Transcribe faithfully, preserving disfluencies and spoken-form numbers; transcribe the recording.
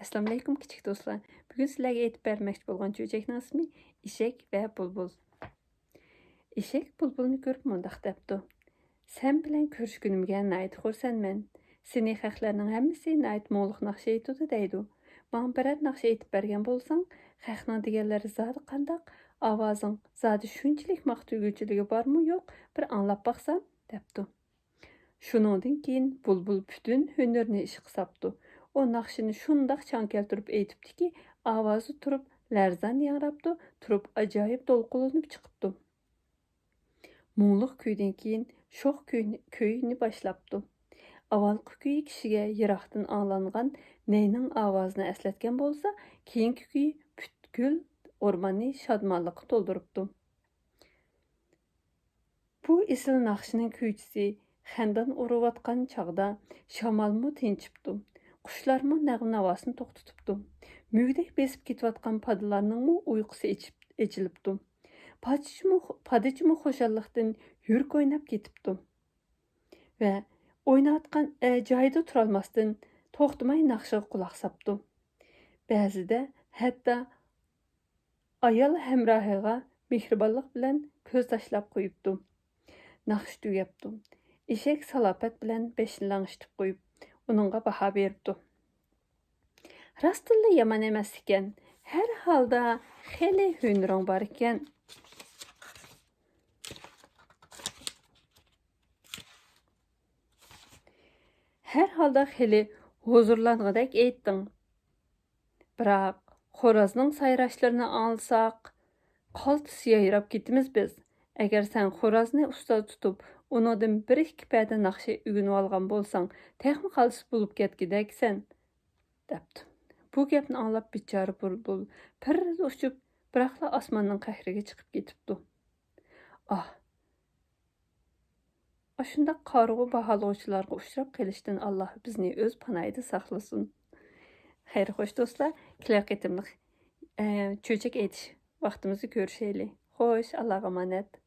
ئەسسالامۇئەلەيكۇم، كىچىك دوستلار. بۈگۈن سىلەرگە ئېيتىپ بەرمەكچى بولغان چۆچەكنىڭ ئىسمى ئېشەك ۋە بۇلبۇل. ئېشەك بۇلبۇلنى كۆرۈپ مۇنداق دەپتۇ: «سەن بىلەن كۆرۈشكىنىمگە ناھايىتى خۇرسەنمەن. سېنى خەقلەرنىڭ ھەممىسى ناھايىتى مۇڭلۇق ناخشا ئېيتىدۇ دەيدۇ. ماڭا بىرەر ناخشا ئېيتىپ بەرگەن بولساڭ، خەقنىڭ دېگەنلىرى زادى قانداق؟ ئاۋازىڭ زادى شۇنچىلىك ماختىگۈچىلىكى بارمۇ يوق؟ بىر ئاڭلاپ باقسام» دەپتۇ. شۇنىڭدىن كېيىن بۇلبۇل پۈتۈن ھۈنىرىنى ئىشقا ساپتۇ. ئۇ ناخشىنى شۇنداق چاڭ كەلتۈرۈپ ئېيتىپتىكى، ئاۋازى تۇرۇپ لەرزان ياڭراپتۇ، تۇرۇپ ئاجايىپ دولقۇنلىنىپ چىقىپتۇ. مۇڭلۇق كۈيدىن كېيىن شوخ كۈي، كۈينى باشلاپتۇ. ئاۋۋالقى كۈيى كىشىگە يىراقتىن ئاڭلانغان نەينىڭ ئاۋازىنى ئەسلەتكەن بولسا، كېيىنكى كۈيى پۈتكۈل ئورماننى شادمانلىققا تولدۇرۇپتۇ. بۇ ئېسىل ناخشىنىڭ كۈيچىسى خەندان ئۇرۇۋاتقان چاغدا شامالمۇ تىنچىپتۇ، قۇشلارمۇ نەغمە-ناۋاسىنى توختىتىپتۇ. مۈگدەك بېسىپ كېتىۋاتقان پادىلارنىڭمۇ ئۇيقۇسى ئېچىپ-، ئېچىلىپتۇ. پادىچىمۇ، پادىچىمۇ خۇشاللىقتىن يۈرۈك ئويناپ كېتىپتۇ. ۋە ئويناۋاتقان، ئە، جايىدا تۇرالماستىن توختىماي ناخشىغا قۇلاق ساپتۇ. بەزىدە ھەتتا ئايال ھەمراھىغا مېھرىبانلىق بىلەن كۆز تاشلاپ قويۇپتۇ. ناخشا تۈگەپتۇ. ئېشەك سالاپەت بىلەن بېشىنى لىڭشىتىپ قويۇپ، ئۇنىڭغا باھا بېرىپتۇ. راستتىنلا يامان ئەمەس ئىكەن. ھەر ھالدا خېلى ھۈنىرىڭ بار ئىكەن. ھەر ھالدا خېلى ھۇزۇرلانغۇدەك ئېيتتىڭ. بىراق، خورازنىڭ سايراشلىرىنى ئاڭلىساق، قالتىس يايراپ كېتىمىز بىز. ئەگەر سەن خورازنى ئۇستاز تۇتۇپ، ئۇنىڭدىن بىر ئىككى پەدە ناخشا ئۆگىنىۋالغان بولساڭ، تېخىمۇ قالتىس بولۇپ كەتكۈدەكسەن، دەپتۇ. بۇ گەپنى ئاڭلاپ بىچارە بۇلبۇل پىررىدە ئۇچۇپ، بىراقلا ئاسماننىڭ قەھرىگە چىقىپ كېتىپتۇ. ئاھ! ئاشۇنداق قارىغۇ باھالىغۇچىلارغا ئۇچراپ قېلىشتىن ئاللا بىزنى ئۆز پاناھىدا ساقلىسۇن. خەير خوش دوستلار، كېلەر قېتىملىق، ئە، چۆچەك ئېيتىش ۋاقتىمىزدا كۆرۈشەيلى. خوش، ئاللاغا ئامانەت.